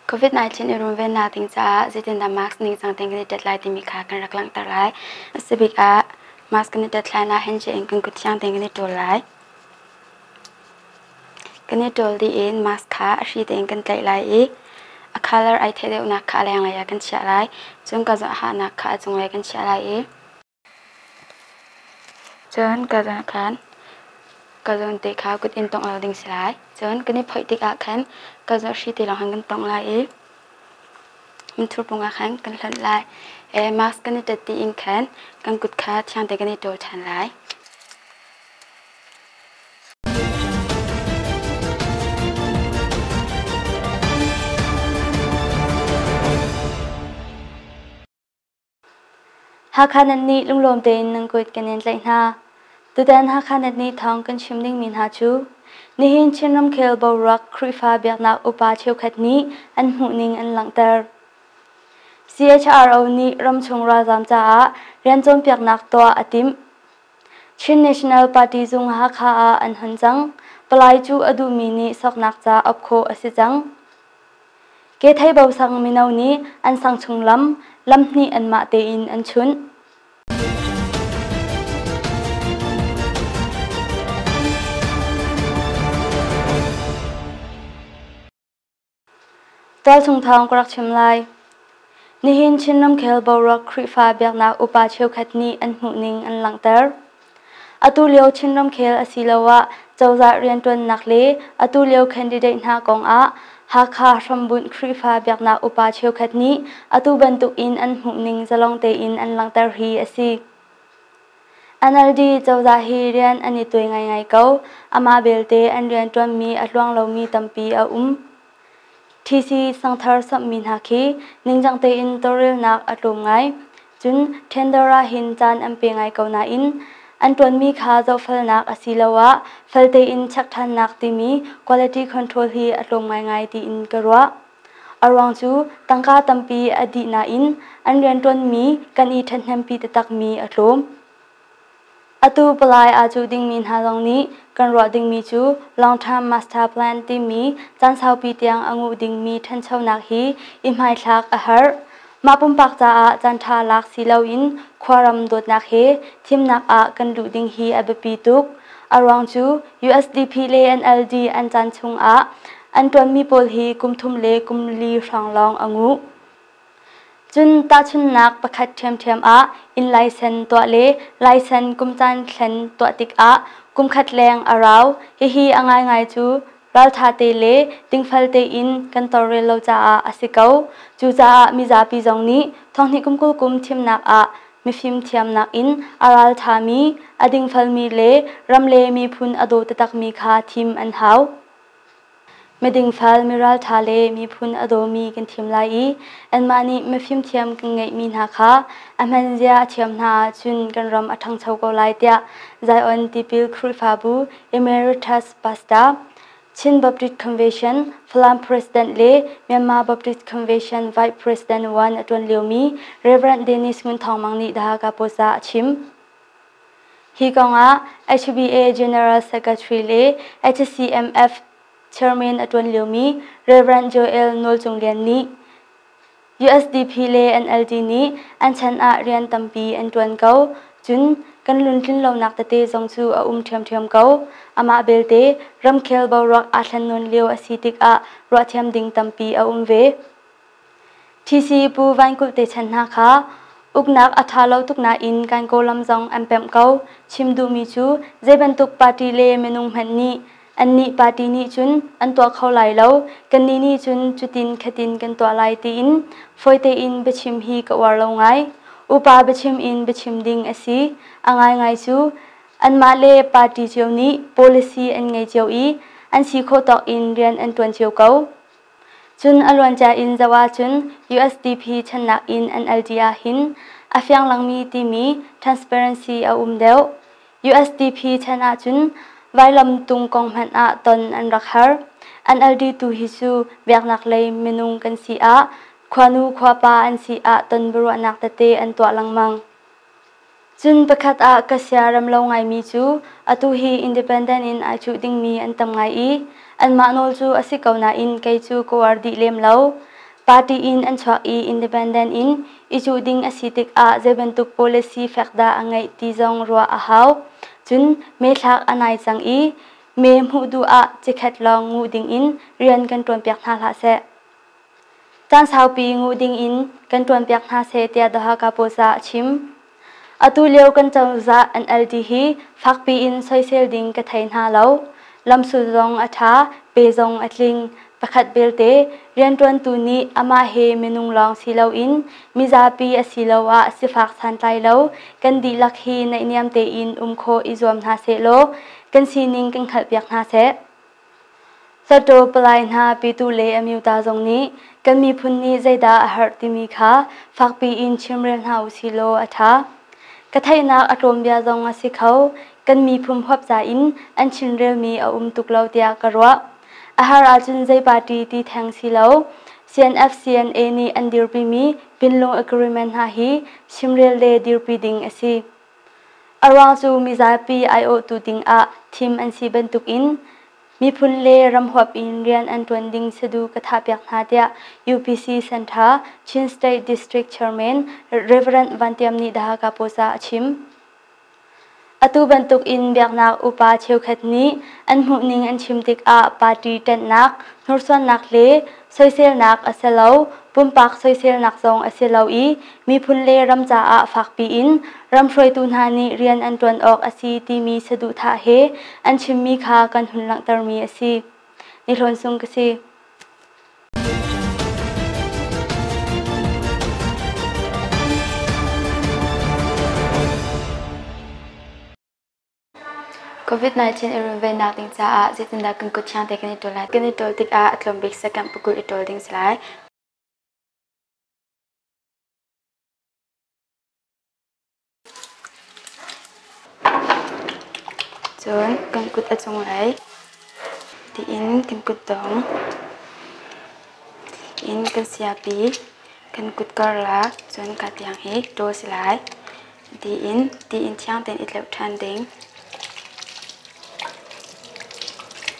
COVID-19 i runvennak ding caah zeitindah mask ningcang tein kan i tet lai timi kha kan rak langhter lai. A si bik ah mask kan i tet hlan ah handshake in kan kut thiang tein kan i ṭawl lai. Kan i ṭawl dih in mask kha a hri tein kan tlaih lai i a color ai theih deuhnak kha a lenglei ah kan chiah lai. Cun ka hahnak kha a cunglei kan chiah lai i cun ka zawn khan ka zawn te kha kut in tongh lo ding si lai. Cun kan i phoih tikah khan ka zawn hri te lawng khan kan tongh lai i hmunthur pung ah khan kan hlonh lai. Mask kan i tet dih in khan kan kut kha thiang te kan i ṭawl ṭhan lai. Hakha nan nih lunglawm tein nan kut kan in tlaih hna. Tutan Hakha nan nih thawng kan chim dingmi hna cu nihin Chin ramkhel boruak Khrihfa biaknak upa cheukhat nih an hmuhning an langhter. CHRO nih ramchung ralzaam caah rian cawnpiaknak tuah a timh. Chin National Party zung Hakha ah an hon cang. Palai cu a duhmi nih soknak ca op khawh a si cang. Ketheibo sang mino nih an sang chung lam, lamhnih anmah tein an chunh. Tualchung thawng ka rak chim lai. Nihin Chin ramkhel boruak Khrihfa biaknak upa cheukhat nih an hmuhning an langhter. Atu lio Chin ramkhel asiloah cozah rianṭuannak le atu lio candidate hna kongah Hakha hrambunh Khrihfa biaknak upa cheukhat nih atu bantuk in an hmuhning zalong tein an langhter hi a si. NLD cozah hi rian an i tuai ngaingai ko. Amah belte an rianṭuanmi a tluang lomi tampi a um. TC sangthar samhmi hna khi ningcang tein tawlrelnak a tlawm ngai. Cun tender ah hin caan an pe ngai ko nain an ṭuanmi kha zohfelnak asiloah fel tein check ṭhannak timi quality control hi a tlawm ngaingai tiin ka ruah. A ruang cu tangka tampi a dih nain an rianṭuanmi kan i ṭhathnempi taktakmi a tlawm. Atu palai aa cuh dingmi hna zong nih kan ruah dingmi cu Long-term Master Plan timi caan saupi tiang a nguh dingmi ṭhanchonak hi i hmaithlak a herh. Mah pumpak caah caanṭha lak si loin khuaram dawtnak he thimnak ah kan luh ding hi a biapi tuk. A ruang cu USDP le NLD an caan chungah an ṭuanmi pawl hi kum thum le kum li hrawng lawng a nguh. Cun tahchunhnak pakhat ṭhiamṭhiam ah inn laisen tuah le laisen kumcaan thlen tuah tikah kumkhat leng a rau. Hihi a ngaingai cu ralṭha te le dingfel tein kan tawlrel lo caah a si ko. Cucaah mizapi zong nih thonghnih kum 20 kum thimnak ah mifim thiamnak in a ralṭhami, a dingfelmi le ram le miphun a daw taktakmi kha thim an hau. Midingfel, miralṭha le miphun a dawmi kan thim lai i anmah nih mifimthiam kan ngeihmi hna kha a hmanzia a thiam hna ahcun kan ram a ṭhangcho ko lai tiah Zion Tipil Khrihfabu Emeritus Pastor, Chin Baptist Convention Falam President le Myanmar Baptist Convention Vice President I a ṭuan liomi Rev. Dennis Ngun Thawng Mang nih The Hakha Post ah a chim. Hi kongah HBA General Secretary le HCMF Chairman a ṭuan liomi Rev. Joel Nawl Cung Lian nih USDP le NLD nih an chan ah rian tampi an ṭuan ko. Cun kan luntlin lonak tete zong cu a um ṭhiamṭhiam ko. Amah belte ramkhel boruak aa thlen nawn lio a si tikah ruahthiam ding tampi a um ve. TC Pu Van Kulh te chan hna kha uknak a ṭha lo tuk nain kan Kawlram zong an pemh ko. Chim duhmi cu zei bantuk party le minung hmanh nih annih party nih cun an tuah kho lai lo, kannih nih cun cutin khatin kan tuah lai tiin fawi tein biachim hi ka uar lo ngai. Upa biachim in biachim ding a si. A ngaingai cu anmah le party cio nih policy an ngei cio i an si khawh tawk in rian an ṭuan cio ko. Cun a luancia in zoh ahcun USDP channak in NLD ahhin a fianglangmi timi transparency a um deuh. USDP chan ahcun vailamtung kong hmanh ah ton an rak har. NLD tu hi cu biaknak lei minung kan si ah khuanu khuapa an si ah ton biaruahnak tete an tuah lengmang. Cun pakhat ah ka siarem lo ngaimi cu atu hi independent in ai cuh dingmi an tam ngai i anmah nawl cu a si ko nain kei cu ka uar dih lem lo. Party in an chuak i independent in i cuh ding a si tikah zei bantuk policy fek dah a ngeih ti zong ruah a hau. Cun mee thlak a nai cang i mee hmuh duh ah cikhat lawng nguh dingin rian kan ṭuanpiak hna hlah seh. Caan saupi nguh dingin kan ṭuanpiak hna seh tiah The Hakha Post ah a chim. Atu lio kan cozah NLD hi fakpi in soisel ding ka thei hna lo. Lamsul zong a ṭha, pe zong a tling. Pakhat belte, rianṭuantu nih amah he minung lawng si loin mizapi asiloah sifak santlai lo kan dihlak hi naihniam tein um khawh i zuam hna sehlaw kan sining kan hngalhpiak hna seh. Hluttaw palai hna pitu le amyota zong nih kan miphun nih zeidah a herh timi kha fakpi in chimrel hna usihlaw a ṭha. Ka theihnak a tlawm bia zong a si kho. Kan miphun huap ca in an chimrelmi a um tuk lo tiah ka ruah. A har ahcun zei party ti theng si lo. CNF CNA nih an dirpimi Pinlung Agreement hna hi chimrel le dirpi ding a si. A ruang cu mizapi aiawhtu dingah thim an si bantukin miphun le ram huap in rian an ṭuan ding sadu ka thahpiak hna tiah UPC Center Chin State District Chairman Rev. Van Tiam nih The Hakha Post ah a chim. Atu bantuk in biaknak upa cheukhat nih an hmuhning an chim tikah party ṭanhnak, hnursuannak le soiselnak a si lo, pumpak soiselnak zong a si lo i miphun le ram caah fakpi in ram hruaitu hna nih rian an ṭuan awk a si timi saduhthah he an chimmi kha kan hun langhtermi a si. Ni Hlawn Sung ka si. COVID-19 i runvennak ding caah zeitindah kan kut thiang te kan i ṭawl lai? Kan i ṭawl tikah a tlawm bik second pakul i ṭawl ding si lai. Cun kan kut a cunglei tiin kan kutdong in kan siapi kan kut karlak cun ka tiang hi ṭawl si lai. Tiin tiin thiang tein i tleuh ṭhan ding.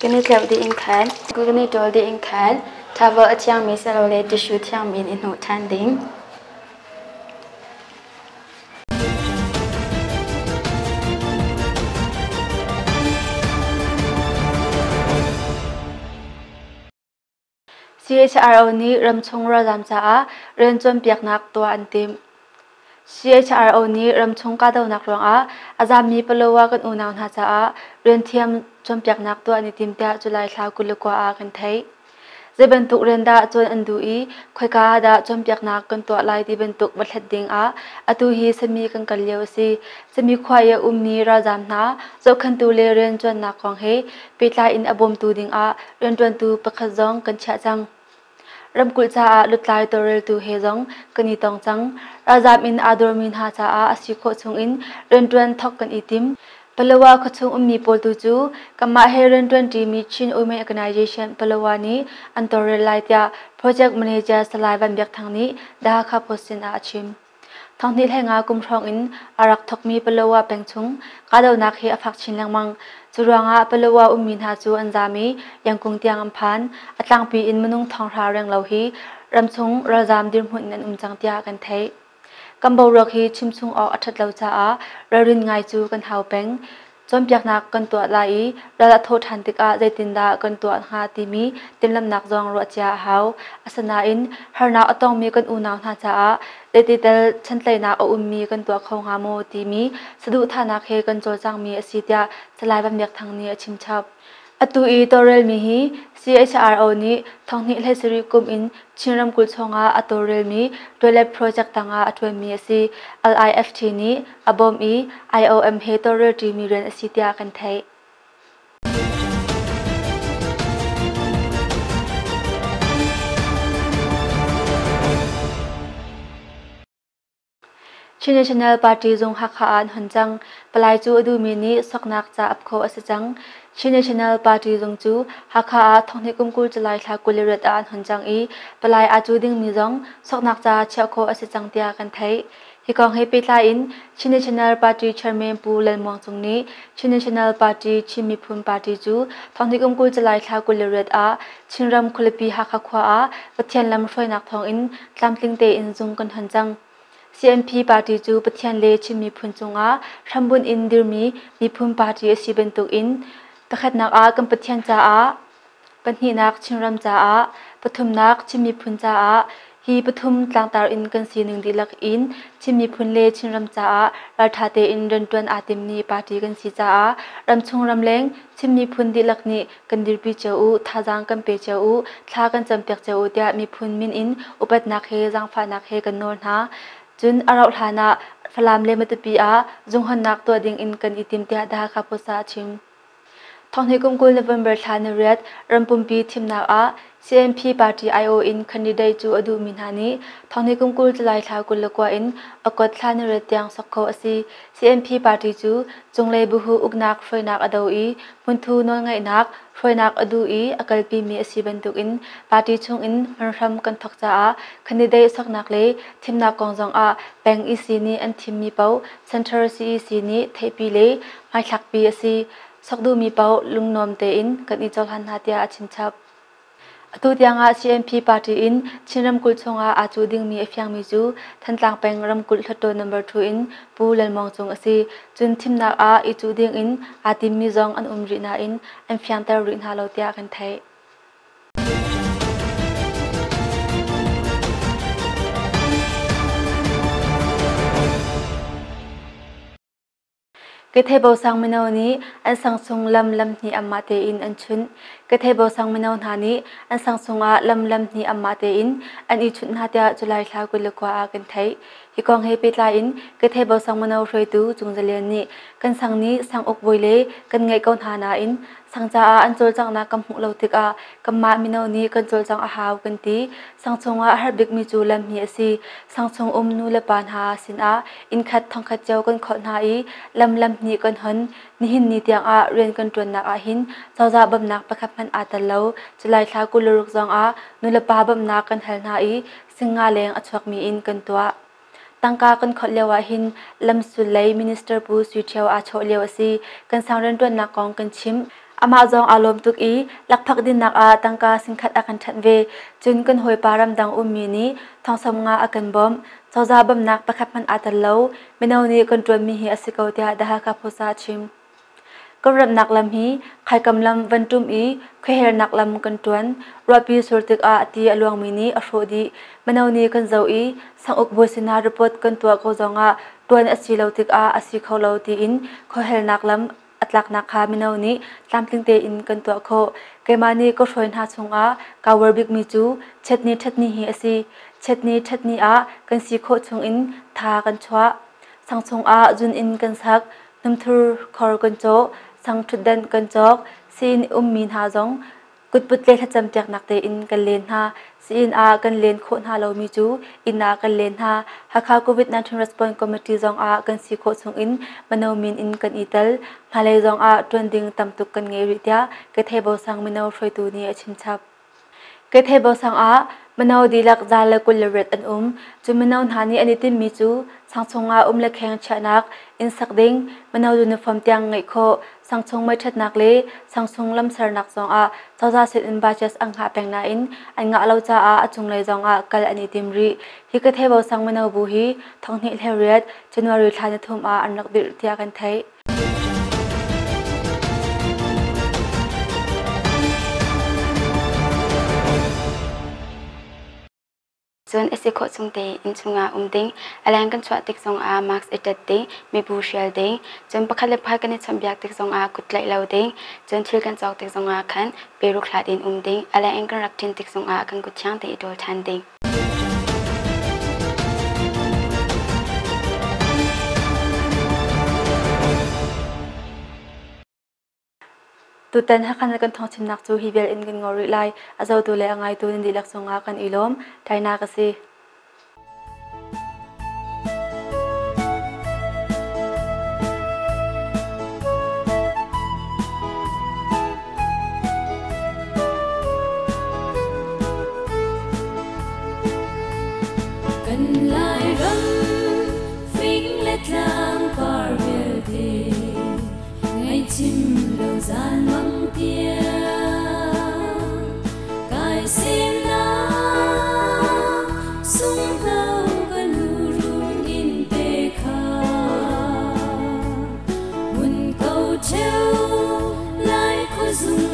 Kan i tleuh dih in khan kan i ṭawl dih in khan towel a thiangmi silole tissue thiangmi in i hnawh ṭhan ding. CHRO nih ramchung ralzaam caah rian cawnpiaknak tuah an timh. CHRO nih ramchung kahdohnak ruangah a zaammi Palawa kan unau hna caah rianthiam cawnpiaknak tuah an i tim tiah July thla 29 ah kan theih. Zei bantuk rian dah cawn an duh i khoika ah dah cawnpiaknak kan tuah lai ti bantuk va hlat ding ah atu hi sami kan kal lio a si. Sami khua i a ummi ralzaam hna zohkhenhtu le rianṭuannak kong he pehtlai in a bawmtu ding ah rianṭuantu pakhat zong kan chiah cang. Ramkulh caah lutlai tawlreltu he zong kan i tong cang. Ralzaam in aa dormi hna caah a si khawh chungin rianṭuan thawk kan i tim. Palawa khuachung ummi pawl tu cu kanmah he rianṭuanṭimi Chin Women Organization Palawa nih an tawlrel lai tiah Project Manager Salai Van Biak Thang nih The Hakha Post sin ah a chim. Thonghnih hlei nga kum hrawng in a rak thawkmi Palawa peng chung kahdohnak hi a fak chin lengmang. Cu ruangah Palawa ummi hna cu an zaam i Yangkung tiang an phan. A tlangpi in minung thonghra renglo hi ramchung ralzaam dirhmun in an um cang tiah kan theih. Kan boruak hi chimchung awk a ṭhat lo caah ralrin ngai cu kan hau peng. Cawnpiaknak kan tuah lai i ral a thawh ṭhan tikah zeitindah kan tuah hnga timi timhlamhnak zong ruahcia a hau. Asinain harnak a tongmi kan unau hna caah zeitital chantlaihnak a ummi kan tuah kho hnga maw timi saduhthahnak he kan cawlcangmi a si tiah Salai Van Biak Thang nih a chimchap. Atu i tawlrelmi hi CHRO nih thonghnih 17 kum in Chin ramkulh chungah a tawlrelmi toilet project tangah a ṭuanmi a si. LIFT nih a bawmh i IOM he tawlrelṭimi rian a si tiah kan theih. Chin National Party zung Hakha ah an hon cang. Palai cu a duhmi nih soknak ca ap khawh a si cang. Chin National Party zung cu Hakha ah thonghnih kum 20 July thla 28 ah an hon cang i palai aa cu dingmi zong soknak ca chiah khawh a si cang tiah kan theih. Hi kong he pehtlai in Chin National Party Chairman Pu Lal Muang Cung nih Chin National Party Chin Miphun Party cu thonghnih kum 20 July thla 28 ah Chinram khualipi Hakha khua ah Pathian lam hruainak thawngin tlamtling tein zung kan hon cang. CNP party cu Pathian le Chin miphun cungah hrambunh in dirmi miphun party a si bantukin pakhatnak ah kan Pathian caah, pahnihnak Chinram caah, pathumnak Chin miphun caah hi pathum tlangtar in kan sining dihlak in Chin miphun le Chinram caah ralṭha tein rianṭuan aa timmi party kan si caah ramchung ramleng Chin miphun dihlak nih kan dirpi cio u, thazaang kan pe cio u, thla kan campiak cio u tiah miphun min in upatnak he zaangfahnak he kan nawl hna. Cun a rauh hlan ah Falam le Matupi ah zunghonnak tuah ding in kan i tim tiah The Hakha Post ah a chim. Thonghnih kum 20 November thla ni riat rampumpi thimnak ah CNP party aiawh in candidate cu a duhmi hna nih thonghnih kum 20 July thla 29 in August thla ni riat tiang sok kho a si. CNP party cu cunglei buhu uknak hruainak a do i hmunthu nawlngeihnak hruainak a duh i a kalpimi a si bantukin party chungin hmanhram kan thawk caah candidate soknak le thimnak kong zongah peng EC nih an thimmi paoh Central CEC nih theihpi le hmaithlakpi a si. Sok duhmi paoh lungnuam tein kan i cohlan hna tiah a chimchap. Atu tiangah CNP party in Chin ramkulh chungah aa cuh dingmi a fiangmi cu Thantlang peng ramkulh hluttaw number 2 in Pu Lal Mawng Cung a si. Cun thimnak ah i cuh ding in aa timmi zong an um rih nain an fiangter rih hna lo tiah kan theih. Ketheibo sang mino nih an sang chung lam lamhnih anmah tein an chunh. Ketheibo sang mino hna nih an sang chungah lam lamhnih anmah tein an i chunh hna tiah July thla 29 ah kan theih. Hi kong he pehtlai in Ketheibo sang mino hruaitu Cung Za Lian nih kan sang nih sang uk bawi le kan ngeih ko hna nain sang caah an cawlcanghnak kan hmuh lo tikah kanmah mino nih kan cawlcangh a hau kan ti. Sang chungah a har bikmi cu lam hi a si. Sang chung um nu le pa hna sinah innkhat thongkhat cio kan kholh hna i lam lam hnih kan hon. Nihin ni tiangah rian kan ṭuannak ahhin cozah bawmhnak pakhat hmanh aa tel lo. July thla 26 zongah nu le pa bawmhnak kan hal hna i singa leng a chuakmi in kan tuah. Tangka kan kholh lio ahhin lamsul lei Minister Pu Sui Ṭhio aa chawh lio a si. Kan sang rianṭuannak kong kan chimh. Amah zong aa lawm tuk i lakphak dinnak ah tangka singkhat a kan ṭhanh ve. Cun kan hawipa ramdang ummi nih thongsam nga a kan bawmh. Cozah bawmhnak pakhat hmanh aa tel lo. Mino nih kan ṭuanmi hi a si ko tiah The Hakha Post ah a chim. Kan ratnak lam hi khaikam lam van ṭum i khuahelnak lam kan ṭuan. Ruahpi sur tikah ti a luangmi nih a hrawh dih. Mino nih kan zoh i sanguk bawi sinah report kan tuah ko zongah ṭuan a si lo tikah a si kho lo tiin khuahelnak lam a tlaknak kha mino nih tlamtling tein kan tuah khawh. Keimah nih ka hruai hna chungah kaa uar bikmi cu chiatni ṭhatni hi a si. Chiatni ṭhatni ah kan si khawh chungin tha kan chuah. Sang chungah zun inn kan sak, hnumthur khor kan cawh, sang ṭhutdan kan cawk, sii-inn ummi hna zong kutput le thlacam piaknak tein kan len hna. Sii-inn ah kan len khawh hna lomi cu inn ah kan len hna. Hakha COVID-19 Response Committee zong ah kan si khawh chung in mino min in kan i tel. Hmailei zong ah ṭuan ding tam tuk kan ngei rih tiah Kethebo sang mino hruaitu nih a chimchap. Kethebo sang ah mino dihlak 128 an um. Cu mino hna nih an i tinhmi cu sang chungah um le kheng chiahnak, inn sak ding, mino uniform tiang ngeih khawh, sangchung meiṭhatnak le sangchung lamsernak zongah cozah sinin budget an hngah peng nain an ngah lo caah a cunglei zongah kal an i tim rih. Hi Kathebo sang mino bu hi 2028 January thla nithum ah an rak dirh tiah kan theih. Cun a si khawh chung tein inn chungah um ding, a leng kan chuah tik zongah mask i ṭet ding, mibu hrial ding, cun pakhat le pakhat kan i chawnhbiak tik zongah kut tlaih lo ding, cun thil kan cawk tik zongah khan peruk hlat in um ding, a leng in kan rak ṭin tik zongah kan kut thiang tein i ṭawl ṭhan ding. Tutan Hakha kan thawngchimnak cu hi vial in kan ngol rih lai. A zotu le a ngaitu nan dihlak cungah kan i lawm. Ṭainak a si. Kan Lairam Chim lo zan mang tiang kai semnak sunghno ka nu run in te kha mun ko cheu lai khuazung.